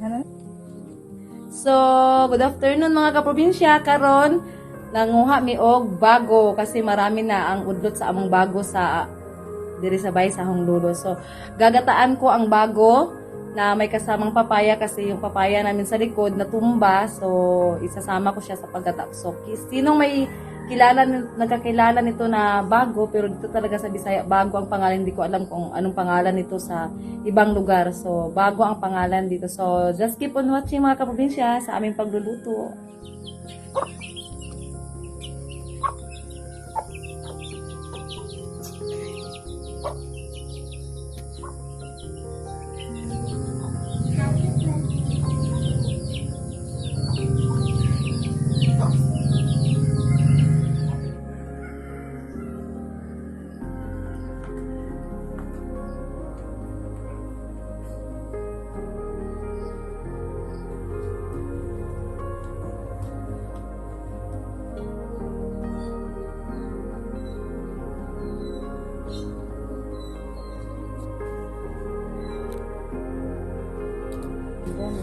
So, good afternoon, mga kaprobinsya. Karon nanguha mi og bago kasi marami na ang udlot sa among bago sa diri sa bay sa akong lolo. So, gagataan ko ang bago na may kasamang papaya kasi yung papaya namin sa likod natumba. So, isasama ko siya sa paggata. So, sinong may kilala, nagkakilala nito na bago, pero dito talaga sa Bisaya, bago ang pangalan. Hindi ko alam kung anong pangalan nito sa ibang lugar. So, bago ang pangalan dito. So, just keep on watching, mga kaprobinsya, sa aming pagluluto.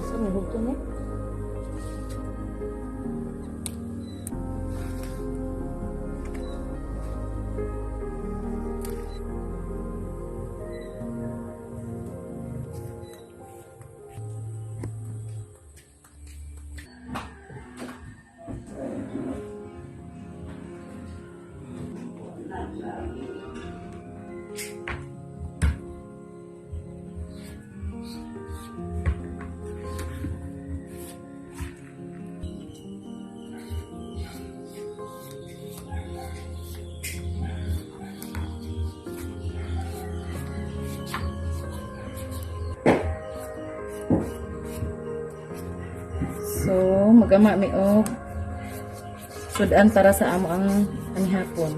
So, may hugto ni. So, magama mi og sudan para sa amo ang anihapon.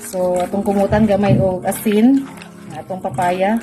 So, atong kumutan gamay og asin, atong papaya.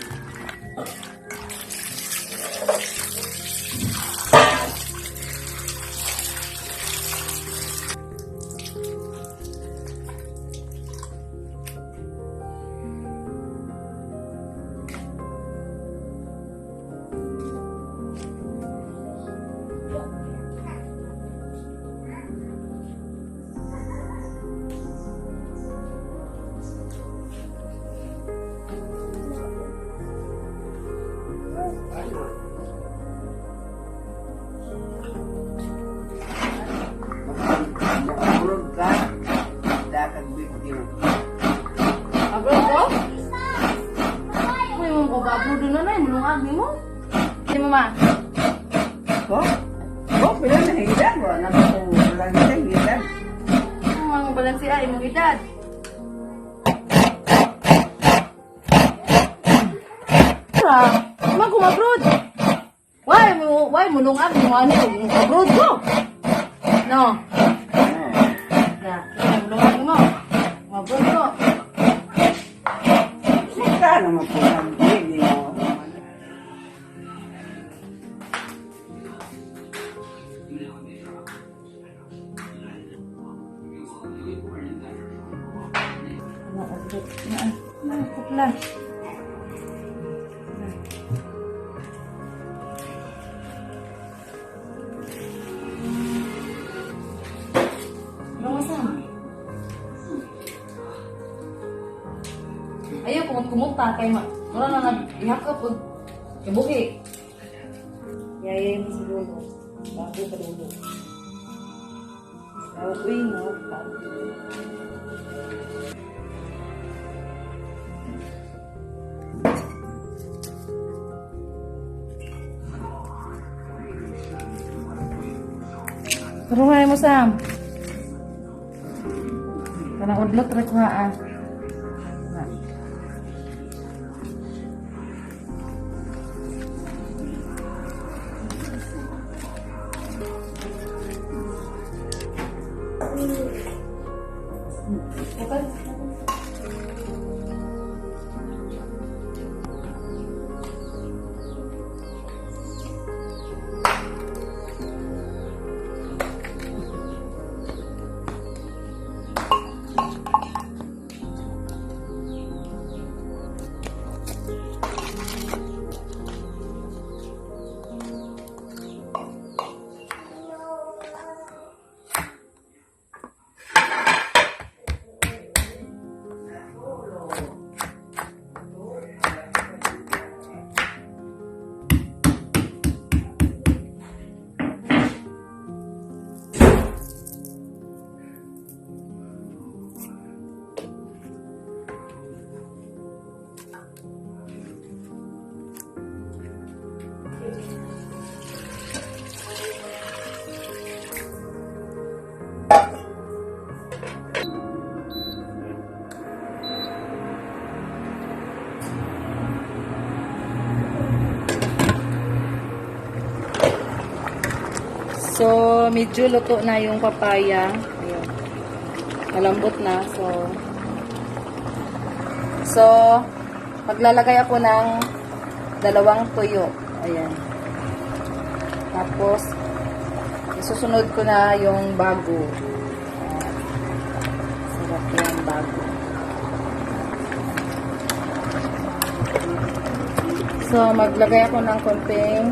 Mag-upload ka, dakag video. Abroad ko? Uy, mo ko ba abroad na na, mulungag nimo. Di mo ma. Ko? Ko, pila na higdan ko. Alam ko, wala na higdan. Ang mga balanse ay imong edad. Ra, man ko abroad. Why mo lungag mo ani kung abroad ko? No. Na, mulungag mo. Abroad ko. Sika naman po ang video. Na, abroad. Na, na, putla. Ano? Ayaw, kumot-kumot kay ma. Wala na nag-ihakap og kibuhi. Yayay mo si Lolo. Bago pa Lolo. Uy, no. Bago. Turuhan mo, Sam. Kanang udlot ra kuha ah. Na. Okay. So, medyo luto na yung papaya. Ayun. Malambot na. So, maglalagay ako ng dalawang tuyo. Ayan. Tapos, isusunod ko na yung bago. Ayan. Sarap yan, bago. So, maglagay ako ng konting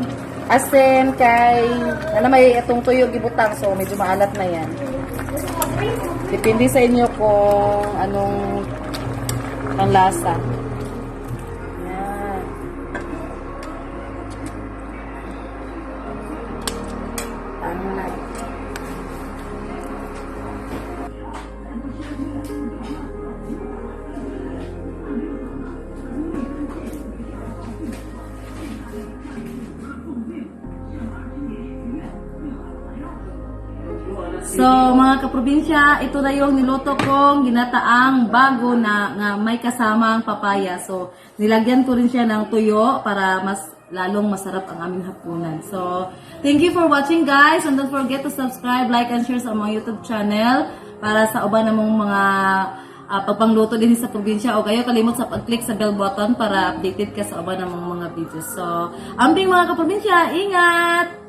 asin kay na may itong tuyo gibutang. So, medyo maalat na yan. Depende sa inyo kung anong ang lasa. Yan. Tanglad. So, mga kaprobinsya, ito na yung niluto kong ginataang bago na nga may kasamang papaya. So, nilagyan ko rin siya ng tuyo para mas lalong masarap ang aming hapunan. So, thank you for watching, guys. And don't forget to subscribe, like, and share sa among YouTube channel para sa uban namong mga pagpangluto din sa probinsya o kayo kalimot sa pag-click sa bell button para updated ka sa uban namong mga videos. So, amping, mga kaprobinsya, ingat!